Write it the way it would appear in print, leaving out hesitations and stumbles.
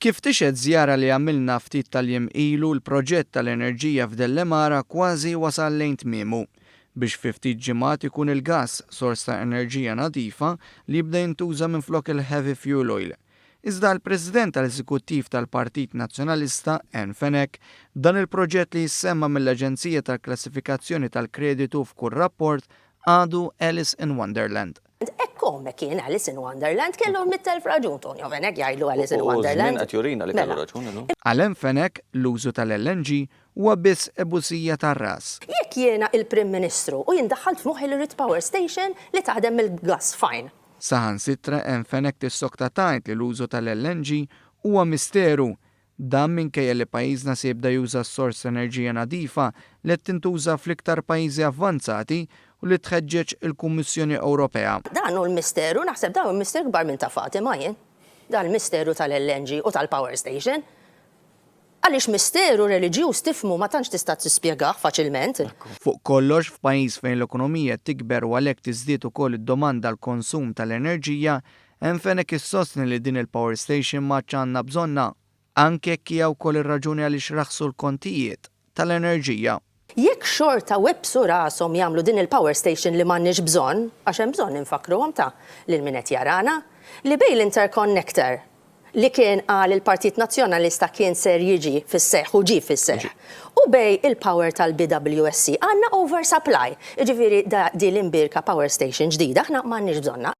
Kif tixhed żjara li għamilna ftit tal-jiem ilu, l-proġett tal-enerġija f'Dellemara kważi wasal lejn tmiemu, biex fi ftit ġimgħat ikun il-gass, sors ta' enerġija nadifa, li jibda jintuża minflok il-heavy fuel oil. Iżda għall-President tal-Eżekuttiv tal-Partit Nazzjonalista, Ann Fenech, dan il-proġett li jissemma mill-aġenzija tal-klassifikazzjoni tal-kreditu f'kull rapport għadu Alice in Wonderland. Hekk hekk kien Alice in Wonderland, kellu 100,000 raġun Tonio Fenech jgħidlu Alice in Wonderland. U qed jurina li kellu raġun illum. Għal Ann Fenech, l-użu tal-LNG huwa biss ebusija tar-ras. Jekk jiena il-Prim Ministru u jien daħħalt f'moħħi li rrid power station li taħdem mill-gas, fine. Saħansitra Ann Fenech tissokta tgħid li l-użu tal-LNG huwa misteru. Dan minkejja li pajjiżna se jibda juża s-sors ta' enerġija nadifa li qed tintuża fl-iktar pajjiżi avvanzati u li tħeġġeġ il-Kummissjoni Ewropea. Dan hu l-misteru, naħseb dan hu l-misteru kbar minn ta' Fatima jien. Dan il-misteru tal-LNG u tal-power station. Għaliex misteru reliġjuż tifhmu ma tantx tista' tispjegah faċilment. Fuq kollox, f'pajjiż fejn l-ekonomija qed tikber u għalhekk tiżdied ukoll id-domanda għall-konsum tal-enerġija, Ann Fenech issostni li din il-power station m'għadx għandna bżonnha, anke jekk hija wkoll ir-raġuni għaliex raħsu l-kontijiet tal-enerġija. Jekk xorta webbsu rashom jagħmlu din il-power station li m'għandniex bżonn, għax hemm bżonn infakkruhom ta' lil min qed jarana, li bejn l-interconnector li kien qal il-Partit Nazzjonalista kien ser jiġi fis-seħħ u ġie fis-seħħ, u bejn il-power tal-BWSC għandna oversupply. Jiġifieri di l-imbierka power station ġdida aħna m'għandniex bżonnha.